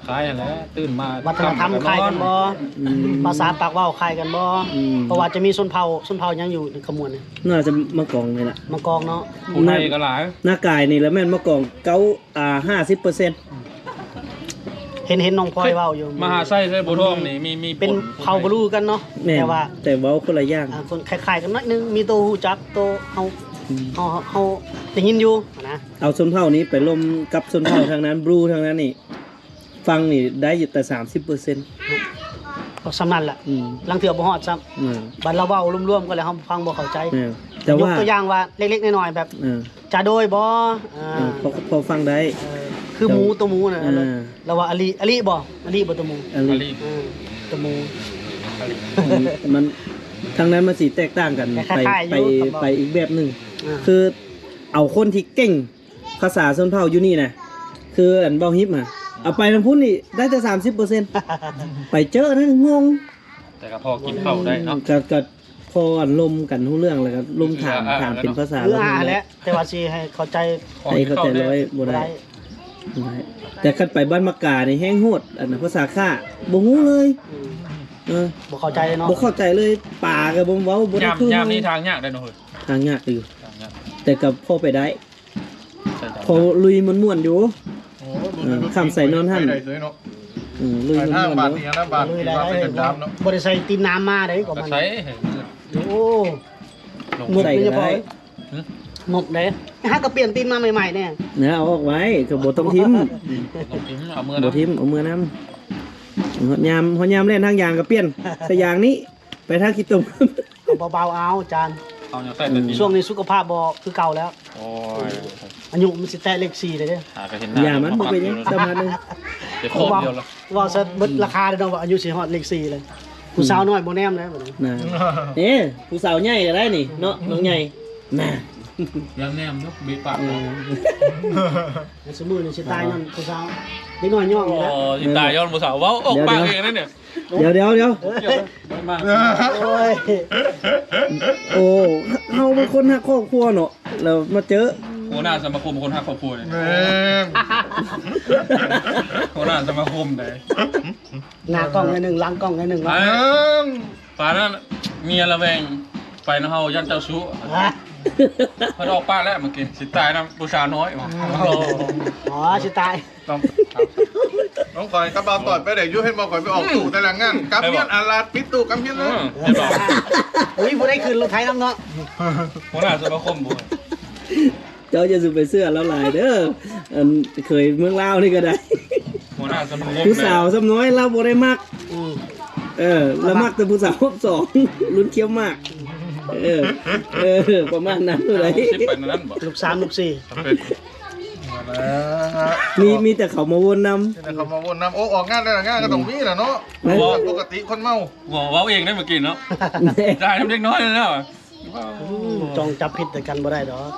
ຄ້າຍຫັ້ນແຫຼະ ຕື່ນມາ ວັດທະນະທຳຄ້າຍກັນບໍ່? ອືມ ພາສາປາກເວົ້າຄ້າຍກັນບໍ່? ອືມ ເພາະວ່າຈະມີຊົນເຜົ່າ ຊົນເຜົ່າຫຍັງຢູ່ໃນຂະບວນນີ້? ໜ້າຈະມາກອງນີ້ແຫຼະ ມາກອງເນາະ ຜູ້ໄທກໍຫຼາຍ ນາກາຍນີ້ລະແມ່ນມາກອງເກົ້າ ອ່າ ຫ້າສິບເປີເຊັນ ເຫັນ ເຫັນນ້ອງພອຍເວົ້າຢູ່ ມະຫາໄຊ ໄຊບົວທອງນີ້ມີ ມີ ເປັນເຜົ່າບລູກັນເນາະ ແມ່ນ ແຕ່ວ່າ ແຕ່ເວົ້າຄົນລະຢ່າງ ອ່າ ຄົນຄ້າຍໆກັນໜ້ອຍໜຶ່ງ ມີໂຕຮູ້ຈັກໂຕເຮົາ ອືມ ເຮົາ ເຮົາໄດ້ຍິນຢູ່ຫັ້ນນະ ເອົາຊົນເຜົ່ານີ້ໄປລົມກັບຊົນເຜົ່າທາງນັ້ນ ບລູທາງນັ້ນນີ້ ຝັ່ງນີ້ໄດ້ຢູ່ແຕ່ສາມສິບເປີເຊັນ ກໍສ່ຳນັ້ນແຫຼະ ອືມ ລາງເທື່ອບໍ່ຮອດຊ້ຳ ອືມ ບັດລາວເວົ້າລວມໆກັນແລ້ວ ເຮົາຟັງບໍ່ເຂົ້າໃຈ ແມ່ນ ແຕ່ວ່າ ຍົກຕົວຢ່າງວ່າເລັກໆນ້ອຍໆ ແບບ ເອີ ຈະໂດຍບໍ່ ເອີ ເອີ ພໍ ພໍຟັງໄດ້ ເອີ ຄືໝູ ໂຕໝູນະ ເອີ ລາວວ່າອະລິ ອະລິບໍ່ ອະລິບໍ່ ໂຕໝູ ອະລິ ເອີ ໂຕໝູ ມັນ ມັນ ທາງນັ້ນມັນຊິແຕກຕ່າງກັນ ແຕ່ ໄປ ຄລ້າຍໆຢູ່ ໄປ ຄຳເວົ້າ ໄປອີກແບບໜຶ່ງ ອ່າ ຄືເອົາຄົນທີ່ເກັ່ງພາສາຊົນເຜົ່າຢູ່ນີ້ນະ ຄືອັນເວົ້າຮິບຫັ້ນ ເອົາໄປທາງພຸ້ນນີ້ໄດ້ແຕ່ສາມສິບເປີເຊັນ ໄປເຈີນັ້ນງົງ ແຕ່ກໍພໍກິນເຂົ້າໄດ້ເນາະ ອືມ ກໍ ກໍ ພໍອັນລົມກັນຮູ້ເລື່ອງ ແລ້ວກໍລົມຖາມ ອ່າ ຖາມເປັນພາສາ ຄື ລາວ ອ່າ ແຫຼະ ແຕ່ວ່າຊິໃຫ້ເຂົ້າໃຈ ໃຫ້ເຂົ້າໃຈຮ້ອຍບໍ່ໄດ້ ບໍ່ໄດ້ ແຕ່ຄັນໄປບ້ານໝາກການີ້ແຮງໂຫດ ອັນພາສາຂ້າບໍ່ຮູ້ເລີຍ ອືມ ເອີ ບໍ່ເຂົ້າໃຈເນາະ ບໍ່ເຂົ້າໃຈເລີຍ ປາກໍບໍ່ເວົ້າ ບໍ່ໄດ້ຄືເຮົາ ຍາມນີ້ທາງຍາກເດ້ເນາະ ເຮີ້ຍ ທາງຍາກຢູ່ ທາງຍາກ ແຕ່ກໍພໍໄປໄດ້ ພໍລຸຍມ່ວນໆຢູ່ ໂອ້ ເອີ ຄ່ຳໃສນອນຫັ້ນ ໄປໄດ້ເລີຍເນາະ ອືມ ລຸຍມ່ວນໆຢູ່ ບາດນີ້ນະ ບາດ ລຸຍໄດ້ ບໍ່ໄດ້ໃສ່ຕີນນ້ຳມາເດ້ ກໍມັນ ໃສ່ ໂອ້ ງົບເດ້ ຫຶ ງົບເດ້ ຫາກໍປ່ຽນຕີນມາໃໝ່ໆແດ່ ເອົາອອກໄວ້ ກໍບໍ່ຕ້ອງຖິ້ມ ບໍ່ຖິ້ມ ເອົາເມືອ ບໍ່ຖິ້ມ ເອົາເມືອນຳ ຮອດຍາມ ຮອດຍາມແລ່ນທາງຢາງກໍປ່ຽນ ໃສ່ຢາງນີ້ ໄປທາງຂີ້ຕົມ ເອົາເບົາໆ ເອົາ ຈານ ເອົາຫຍັງໃສ່ແຕ່ ອືມ ຊ່ວງນີ້ສຸຂະພາບບໍ່ຄືເກົ່າແລ້ວ ໂອ້ຍ ອາຍຸມັນຊິແຕະເລກສີ່ເດ້ ຫາກໍເຫັນໜ້າ ຢ່າມັນ ບໍ່ເປັນຫຍັງ ສາມາດເລີຍ ເວົ້າ ເວົ້າຊະເບິດລາຄາເດ້ເນາະ ວ່າອາຍຸຊິຮອດເລກສີ່ເລີຍ ຜູ້ສາວນ້ອຍບໍ່ແນມແລ້ວບັດນີ້ ນະ ເອີ ຜູ້ສາວໃຫຍ່ກໍໄດ້ນີ້ເນາະ ນ້ອງໃຫຍ່ ນະ ຍັງແນມຢູ່ ເບະປາກ ເອີ ແຕ່ຊຸມື້ນີ້ຊິຕາຍຍ້ອນຜູ້ສາວ ເດັກນ້ອຍຍ້ອງນີ້ແຫຼະ ໂອ້ ຊິຕາຍຍ້ອນຜູ້ສາວ ເວົ້າອອກປາກເອງນັ້ນນີ້ ດຽວ ດຽວ ດຽວ ໂອ້ຍ ໂອ້ ເຮົາເປັນຄົນຮັກຄອບຄົວເນາະ ແລ້ວມາເຈີ ຫົວໜ້າສະມາຄົມຄົນຮັກຄອບຄົວນີ້ ແມ່ນ ຫົວໜ້າສະມາຄົມໃດ ໜ້າກ້ອງໜ້ອຍໜຶ່ງ ຫຼັງກ້ອງໜ້ອຍໜຶ່ງເນາະ ປານນັ້ນ ເມຍລະແວງໄປນຳເຮົາຢ້ານເຈົ້າຊູ້ ຮະ ເພິ່ນອອກປາກແລ້ວເມື່ອກີ້ ຊິຕາຍນຳຜູ້ສາວນ້ອຍ ໂອ້ ອໍ ຊິຕາຍ ຕ້ອງ ນ້ອງຂ້ອຍກັບບ່າວຕອດໄປໄດ້ຢູ່ ເຫັນບໍ່ ຂ້ອຍໄປອອກຕູ້ແຕ່ລະງານ ກັບເຮືອນອາລາດ ປິດຕູ້ກັບເຮືອນເລີຍ ເອີ ບໍ່ມີຜູ້ໃດຂຶ້ນລົດໄຖນຳເນາະ ຫົວໜ້າສະມາຄົມບໍ່ ເຈົ້າຢ່າສູ່ໄປເຊື່ອລາວຫຼາຍເດີ ອັນເຄີຍເມືອງລາວນີ້ກໍໄດ້ ຫົວໜ້າສະມາຄົມ ຜູ້ສາວສ່ຳນ້ອຍລາວບໍ່ໄດ້ມັກ ອືມ ເອີ ລາວມັກແຕ່ຜູ້ສາວຮອບສອງ ລຸ້ນຂຽວໝາກ ເອີ ເອີ ປະມານນັ້ນເທົ່າໃດ ລູກສາມລູກສີ່ ມີ ມີແຕ່ເຂົາມາວົນນຳ ມີແຕ່ເຂົາມາວົນນຳ ໂອ້ ອອກງານແຕ່ລະງານກໍຕ້ອງມີແຫຼະເນາະ ເວົ້າ ປົກກະຕິຄົນເມົາ ເວົ້າເອງໄດ້ເມື່ອກີ້ເນາະ ຈ່າຍນຳເດັກນ້ອຍແລ້ວ ອືມ ຈ້ອງຈັບຜິດໃສ່ກັນບໍ່ໄດ້ດອກ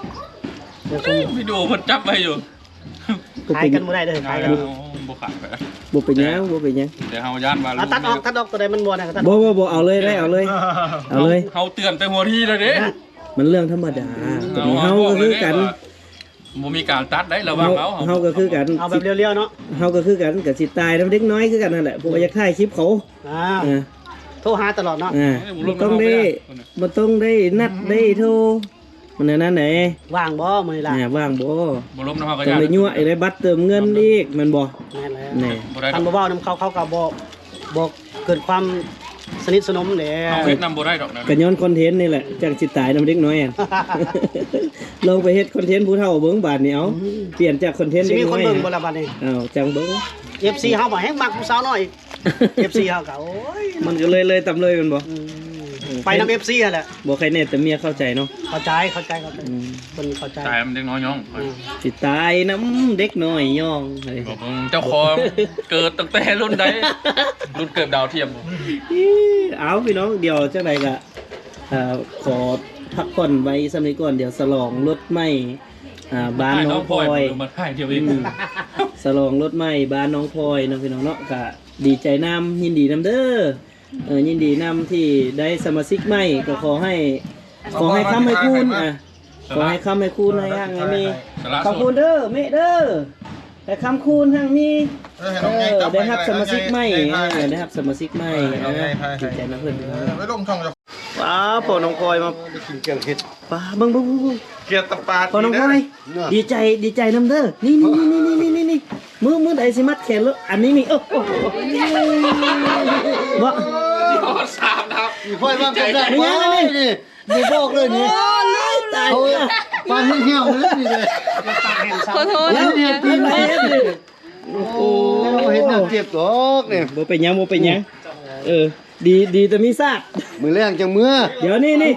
ວິດີໂອເພິ່ນຈັບໄວ້ຢູ່ ຂາຍກັນບໍ່ໄດ້ເດີ ຂາຍກັນ ບໍ່ຂາຍໄປ ບໍ່ເປັນຫຍັງ ບໍ່ເປັນຫຍັງ ແຕ່ເຮົາຢ້ານວ່າ ຕັດອອກ ຕັດອອກ ຕົວໃດມັນບໍ່ນະ ຕັດ ບໍ່ ບໍ່ ບໍ່ ເອົາເລີຍ ໄດ້ ເອົາເລີຍ ເອົາເລີຍ ເຮົາເຕືອນແຕ່ຫົວທີແລ້ວເດ້ ມັນເລື່ອງທຳມະດາ ເຮົາກໍຄືກັນ ບໍ່ມີການຕັດໄດ້ລະຫວ່າງເຮົາ ເຮົາກໍຄືກັນ ເອົາແບບລຽວໆເນາະ ເຮົາກໍຄືກັນ ກໍຊິຕາຍນຳເດັກນ້ອຍຄືກັນນັ້ນແຫຼະ ເພາະວ່າຢາກຖ່າຍຄລິບເຂົາ ອ່າ ອ່າ ໂທຫາຕະຫຼອດເນາະ ອ່າ ບໍ່ຕ້ອງໄດ້ ບໍ່ຕ້ອງໄດ້ນັດໄດ້ໂທ ມັນແນວນັ້ນເດ້ ວ່າງບໍ່ມື້ນີ້ລະ ອ່າ ວ່າງບໍ່ ບໍ່ລົມນຳເຮົາກໍ ຕ້ອງໄດ້ຍົວະອີກ ໄດ້ບັດເຕີມເງິນອີກ ແມ່ນບໍ່ ແມ່ນແລ້ວ ນີ້ ບໍ່ໄດ້ດອກ ຄັນບໍ່ເວົ້ານຳເຂົາ ເຂົາກໍບໍ່ ບໍ່ເກີດຄວາມສະໜິດສະໜົມແຫຼະ ເຮົາເຮັດນຳບໍ່ໄດ້ດອກນະ ກໍຍ້ອນຄອນເທັນນີ້ແຫຼະ ຈັ່ງຊິຕາຍນຳເດັກນ້ອຍ ລອງໄປເຮັດຄອນເທັນຜູ້ເຖົ້າເບິ່ງບາດນີ້ ເອົາ ອືມ ປ່ຽນຈາກຄອນເທັນ ຊິມີຄົນເບິ່ງບໍ່ລະບາດນີ້ ເອົາ ຈັ່ງເບິ່ງ ເອັຟຊີເຮົາບໍ່ແຮງມັກຜູ້ສາວນ້ອຍ ເອັຟຊີເຮົາກໍ ໂອ້ຍ ມັນກໍເລີຍ ເລີຍຕຳເລີຍແມ່ນບໍ່ ອືມ ເອີ ໄປນຳເອັຟຊີຫັ້ນແຫຼະ ບໍ່ໃຄແນ່ແຕ່ເມຍເຂົ້າໃຈເນາະ ເຂົ້າໃຈ ເຂົ້າໃຈ ເຂົ້າໃຈ ອືມ ເພິ່ນເຂົ້າໃຈ ຕາຍນຳເດັກນ້ອຍຍ້ອງ ອືມ ຊິຕາຍນຳເດັກນ້ອຍຍ້ອງ ເຈົ້າຂອງເກີດຕັ້ງແຕ່ລຸ້ນໃດ ລຸ້ນເກີດດາວທຽມ ເອີ ເອົາ ພີ່ນ້ອງ ດຽວຈັ່ງໃດກໍ ເອີ ຂໍພັກຜ່ອນໄວ້ສ່ຳນີ້ກ່ອນ ດຽວສະຫຼອງລົດໃໝ່ ອ່າ ບ້ານນ້ອງພອຍ ມາຖ່າຍດຽວເອງ ອືມ ສະຫຼອງລົດໃໝ່ບ້ານນ້ອງພອຍເນາະ ພີ່ນ້ອງເນາະ ກະດີໃຈນຳ ຍິນດີນຳເດີ ເອີ ຍິນດີນຳທີ່ໄດ້ສະມາຊິກໃໝ່ ກໍຂໍໃຫ້ ຂໍໃຫ້ຄ້ຳໃຫ້ຄູນ ອ່າ ຂໍໃຫ້ຄ້ຳໃຫ້ຄູນ ໃຫ້ຮັ່ງໃຫ້ມີ ຂໍຄູນເດີ ເມະເດີ ໃຫ້ຄ້ຳຄູນຮັ່ງມີ ເອີ ໃຫ້ນ້ອງໃຫຍ່ ເອີ ຈັບ ໄດ້ຮັບສະມາຊິກໃໝ່ ໃຫ້ນ້ອງໃຫຍ່ ເອີ ໄດ້ຮັບສະມາຊິກໃໝ່ ເອີ ໃຫ້ ໃຫ້ ໃຫ້ ດີໃຈນຳເພິ່ນ ເອີ ໄປລົງຊ່ອງ ວ້າວ ພໍ່ນ້ອງພອຍມາ ໄດ້ກິນແກງເຫັດ ປ້າ ເບິ່ງ ເບິ່ງ ເບິ່ງ ເກຍດຕະປາດ ພໍ່ນ້ອງພອຍ ເດີ ດີໃຈ ດີໃຈນຳເດີ ນີ້ ມື້ ມື້ໃດຊິມັດແຂນໂລດ ອັນນີ້ນີ້ ໂອ້ ໂອ້ ບໍ່ ຮອດສາມແລ້ວ ຂ້ອຍວ່າກັນໄດ້ ມີຫຍັງອັນນີ້ ນີ້ ບໍ່ບອກເລີຍນີ້ ໂອ້ ຕາຍ ໂອ້ ປານແຫ້ງໆເລີຍນີ້ເດ້ ຂໍໂທດ ປານແຫ້ງໆ ໂອ້ ເຮັດແນວເຈັບດອກນີ້ ບໍ່ເປັນຫຍັງ ບໍ່ເປັນຫຍັງ ເອີ ດີ ດີແຕ່ມີຊາດ ມື້ແລງຈັ່ງເມືອ ດຽວນີ້ນີ້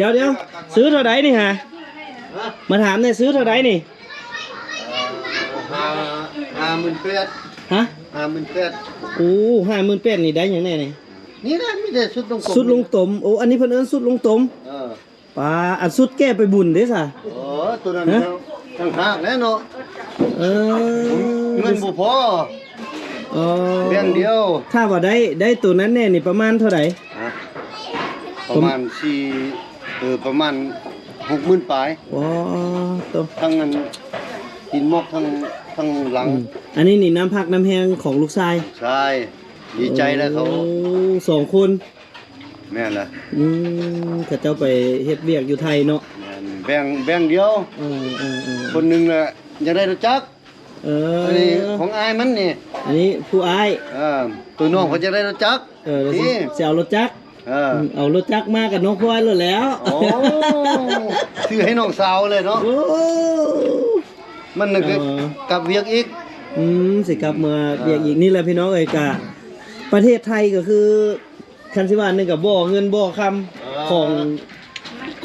ດຽວ ດຽວ ຊື້ເທົ່າໃດນີ້ຫາ ມາຖາມແດ່ ຊື້ເທົ່າໃດນີ້? ໝື່ນແປດ ຮະ? ຫ້າໝື່ນແປດ ໂອ້ ຫ້າໝື່ນແປດນີ້ໄດ້ຫຍັງແດ່ນີ້? ນີ້ນະ ມີແຕ່ຊຸດລົງຕົມ ຊຸດລົງຕົມ. ໂອ້ ອັນນີ້ເພິ່ນເອີ້ນຊຸດລົງຕົມ. ເອີ ປາ ອັນຊຸດແກ້ໄປບຸນເດ້ຊະ? ເອີ ໂຕນັ້ນ ຮະ? ຕ່າງຫາກແຫຼະເນາະ. ເອີ ເງິນບໍ່ພໍ. ອໍ ແບ່ງດຽວ. ຖ້າວ່າໄດ້ ໄດ້ໂຕນັ້ນແດ່ນີ້ປະມານເທົ່າໃດ? ຮະ? ປະມານສີ່ ເອີ ປະມານຫົກໝື່ນປາຍ. ອໍ ໂຕ ທັງອັນຕີນໝອກ ທັງ ທັງຫຼັງ. ອືມ ອັນນີ້ນີ້ນ້ຳພັກນ້ຳແຮງຂອງລູກຊາຍ. ໃຊ່ ດີໃຈແລ້ວເຂົາ ໂອ້ ສອງຄົນ. ແມ່ນລະ. ອືມ ເຂົາເຈົ້າໄປເຮັດວຽກຢູ່ໄທເນາະ. ແມ່ນ ແບ່ງ ແບ່ງດຽວ. ເອີໆໆ ຄົນໜຶ່ງລະຢາກໄດ້ລົດຈັກ. ເອີ ອັນນີ້ຂອງອ້າຍມັນນີ້. ອັນນີ້ຜູ້ອ້າຍ. ເອີ ໂຕນ້ອງເພິ່ນຢາກໄດ້ລົດຈັກ. ເອີ ລະຊິ ຊິເອົາລົດຈັກ. ເອີ ອືມ ເອົາລົດຈັກມາກັບນ້ອງພອຍໂລດແລ້ວ. ໂອ້ ຊື້ໃຫ້ນ້ອງສາວເລີຍເນາະ. ໂອ້ ມັນນັ້ນຄື ເອີ ກັບວຽກອີກ. ອືມ ຊິກັບມາວຽກອີກ. ເອີ ນີ້ແຫຼະພີ່ນ້ອງເອີຍ ກະປະເທດໄທກໍຄື ຄັນຊິວ່າໜຶ່ງກໍບໍ່ເງິນບໍ່ຄຳ ເອີ ຂອງ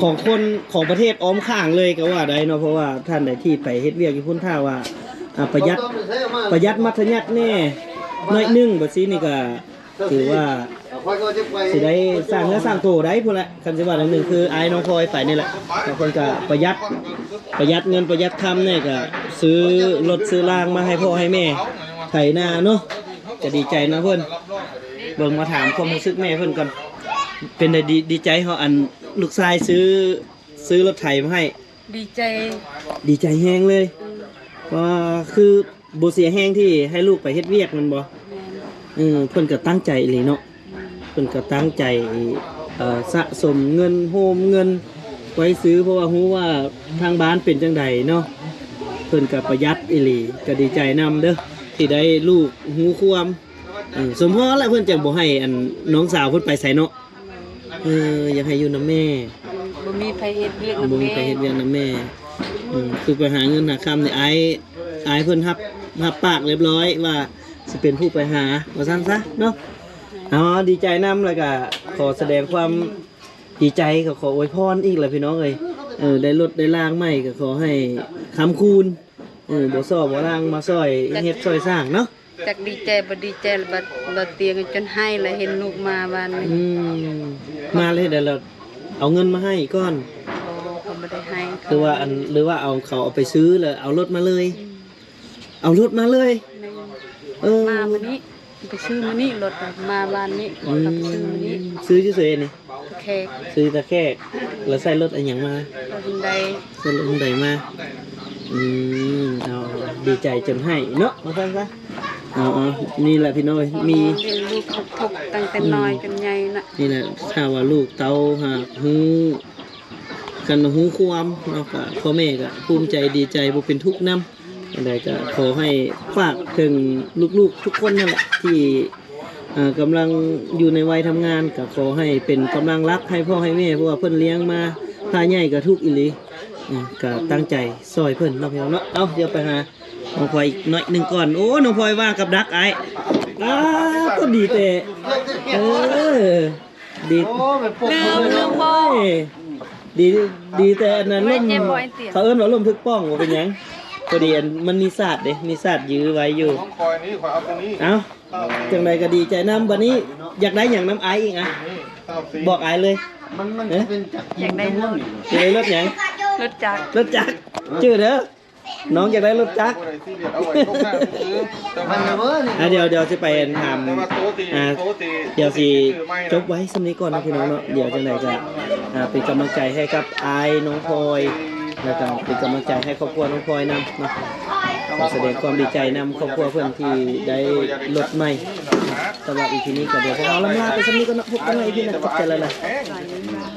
ຂອງຄົນຂອງປະເທດອ້ອມຂ້າງເລີຍກໍວ່າໄດ້ເນາະ. ເພາະວ່າທ່ານໃດທີ່ໄປເຮັດວຽກຢູ່ພຸ້ນ ຖ້າວ່າ ອ່າ ປະຢັດ ປະຢັດມັດທະຍັດແດ່ໜ້ອຍໜຶ່ງ ແບບຊີ້ນີ້ກໍຖືວ່າຊິໄດ້ສ້າງເນື້ອສ້າງໂຕໄດ້ພຸ້ນແຫຼະ. ຄັນຊິວ່າໜຶ່ງຄືອ້າຍນ້ອງພອຍໄປນີ້ແຫຼະ ເພິ່ນກໍປະຢັດ ປະຢັດເງິນປະຢັດຄຳແດ່ ກໍຊື້ລົດຊື້ລາງມາໃຫ້ພໍ່ໃຫ້ແມ່ໄຖນາເນາະ. ກໍດີໃຈນຳເພິ່ນ. ເບິ່ງ ມາຖາມຄວາມຮູ້ສຶກແມ່ເພິ່ນກ່ອນ ເປັນໃດ? ດີ ດີໃຈເຮົາ ອັນລູກຊາຍຊື້ ຊື້ລົດໄຖມາໃຫ້. ດີໃຈ ດີໃຈແຮງເລີຍ. ອືມ ວ່າຄືບໍ່ເສຍແຮງທີ່ໃຫ້ລູກໄປເຮັດວຽກແມ່ນບໍ່? ແມ່ນ. ເອີ ເພິ່ນກໍຕັ້ງໃຈອີ່ຫຼີເນາະ. ອືມ ເພິ່ນກໍຕັ້ງໃຈ ເອີ ສະສົມເງິນ ໂຮມເງິນໄວ້ຊື້ ເພາະວ່າຮູ້ວ່າທາງບ້ານເປັນຈັ່ງໃດເນາະ. ເພິ່ນກໍປະຢັດອີ່ຫຼີ ກໍດີໃຈນຳເດີ້ ທີ່ໄດ້ລູກຮູ້ຄວາມ. ເອີ ສົມພໍແຫຼະ ເພິ່ນຈັ່ງບໍ່ໃຫ້ອັນນ້ອງສາວເພິ່ນໄປໃສເນາະ. ເອີ ຢາກໃຫ້ຢູ່ນຳແມ່. ບໍ່ມີໃຜເຮັດວຽກນຳແມ່ ບໍ່ມີໃຜເຮັດວຽກນຳແມ່. ອືມ ຄືໄປຫາເງິນຫາຄຳນີ້ ອ້າຍ ອ້າຍເພິ່ນຮັບ ຮັບປາກຮຽບຮ້ອຍວ່າຊິເປັນຜູ້ໄປຫາ ວ່າຊັ້ນຊະເນາະ. ເອົາ ດີໃຈນຳ ແລ້ວກໍຂໍສະແດງຄວາມດີໃຈ ກໍຂໍອວຍພອນອີກແຫຼະພີ່ນ້ອງເອີຍ. ເອີ ໄດ້ລົດໄດ້ລາງໃໝ່ ກໍຂໍໃຫ້ຄ້ຳຄູນ. ເອີ ບໍ່ຊ້ໍບໍ່ລາງມາຊ່ອຍເຮັດຊ່ອຍສ້າງເນາະ. ຈັກດີໃຈບໍ່ດີໃຈລະ ບາດ ບາດຕຽງຈົນໄຫ້ລະ ເຫັນລູກມາວານນີ້. ອືມ ມາແລ້ວເຮັດໃດລະ ເອົາເງິນມາໃຫ້ກ່ອນ? ບໍ່ ເຂົາບໍ່ໄດ້ໃຫ້. ຄືວ່າອັນ ຫຼືວ່າເອົາ ເຂົາເອົາໄປຊື້ລະເອົາລົດມາເລີຍ? ອືມ ເອົາລົດມາເລີຍ. ແມ່ນ. ເອີ ມາມື້ນີ້ ໄປຊື້ມື້ນີ້ລົດ ມາວານນີ້. ອືມ ເຂົາໄປຊື້ມື້ນີ້. ຊື້ຢູ່ໃສນີ້? ຕາແຂກ. ຊື້ຕາແຂກ. ແລ້ວໃຊ້ລົດອັນຫຍັງມາ? ລົດຮຸນໄດ. ໃຊ້ລົດຮຸນໄດມາ. ອືມ ເອົາ ດີໃຈຈົນໄຫ້ເນາະ ວ່າຊັ້ນຊະ. ເອົາໆ ນີ້ແຫຼະພີ່ນ້ອງເອີຍ ມີ ເປັນລູກທຸກໆ ຕັ້ງແຕ່ ອືມ ນ້ອຍຈົນໃຫຍ່ນະ. ນີ້ແຫຼະ ຖ້າວ່າລູກເຕົ້າຫາກຮູ້ ຄັນຮູ້ຄວາມເນາະ ກໍພໍ່ແມ່ກໍພູມໃຈດີໃຈ ບໍ່ເປັນທຸກນຳ. ຈັ່ງໃດກໍຂໍໃຫ້ຝາກເຖິງລູກໆທຸກຄົນນັ້ນແຫຼະ ທີ່ ເອີ ກຳລັງຢູ່ໃນໄວທຳງານ ກໍຂໍໃຫ້ເປັນກຳລັງຫຼັກໃຫ້ພໍ່ໃຫ້ແມ່ ເພາະວ່າເພິ່ນລ້ຽງມາ ຖ້າໃຫຍ່ກໍທຸກອີ່ຫຼີ. ເອີ ກໍຕັ້ງໃຈຊ່ອຍເພິ່ນເນາະ ພີ່ນ້ອງເນາະ. ເອົາ ດຽວໄປຫານ້ອງພອຍອີກໜ້ອຍໜຶ່ງກ່ອນ. ໂອ້ ນ້ອງພອຍວ່າກັບດັກອ້າຍ. ອ້າ ກໍດີແຕ່ ເອີ ດີ ໂອ້ ແມ່ນປົກມືເລີຍ. ໂອ້ຍ ດີ ດີແຕ່ອັນນັ້ນ ລົມ ເຂົາເອີ້ນວ່າລົມຖືກປ່ອງ ບໍ່ເປັນຫຍັງ. ພໍດີອັນມັນມີສາດເດ້ ມີສາດຢື້ໄວ້ຢູ່. ນ້ອງພອຍນີ້ ຂ້ອຍເອົາຕົງນີ້. ເອົ້າ ຈັ່ງໃດກໍດີໃຈນຳ. ບັດນີ້ຢາກໄດ້ຫຍັງນຳອ້າຍອີກອະ? ນີ້ ຊາວສີ່ ບອກອ້າຍເລີຍ. ມັນ ມັນ ເອີ ເປັນຈັກ ຢາກໄດ້ລົດ. ຢາກໄດ້ລົດຫຍັງ? ລົດຈັກ. ລົດຈັກ ຈື່ເດີ ນ້ອງຢາກໄດ້ລົດຈັກ. ບໍ່ໄດ້ຊີຣຽສ ເອົາໄວ້ຕົກໜ້າຊື່ໆ. ແຕ່ວ່າ ອ່າ ດຽວ ດຽວຊິໄປຖາມ ແຕ່ວ່າໂຕທີ່ ອ່າ ໂຕທີ່ ດຽວຊິຈົບໄວ້ສ່ຳນີ້ກ່ອນເນາະ ພີ່ນ້ອງເນາະ. ດຽວຈັ່ງໃດກໍ ອ່າ ເປັນກຳລັງໃຈໃຫ້ກັບອ້າຍນ້ອງພອຍ ແລ້ວກໍເປັນກຳລັງໃຈໃຫ້ຄອບຄົວນ້ອງພອຍນຳເນາະ. ຂໍສະແດງຄວາມດີໃຈນຳຄອບຄົວເພິ່ນທີ່ໄດ້ລົດໃໝ່. ສຳລັບອີພີນີ້ກໍດຽວພວກເຮົາລ່ຳລາໄປສ່ຳນີ້ກ່ອນເນາະ. ພົບກັນໃໝ່ອີພີໜ້າ. ຂອບໃຈຫຼາຍໆ.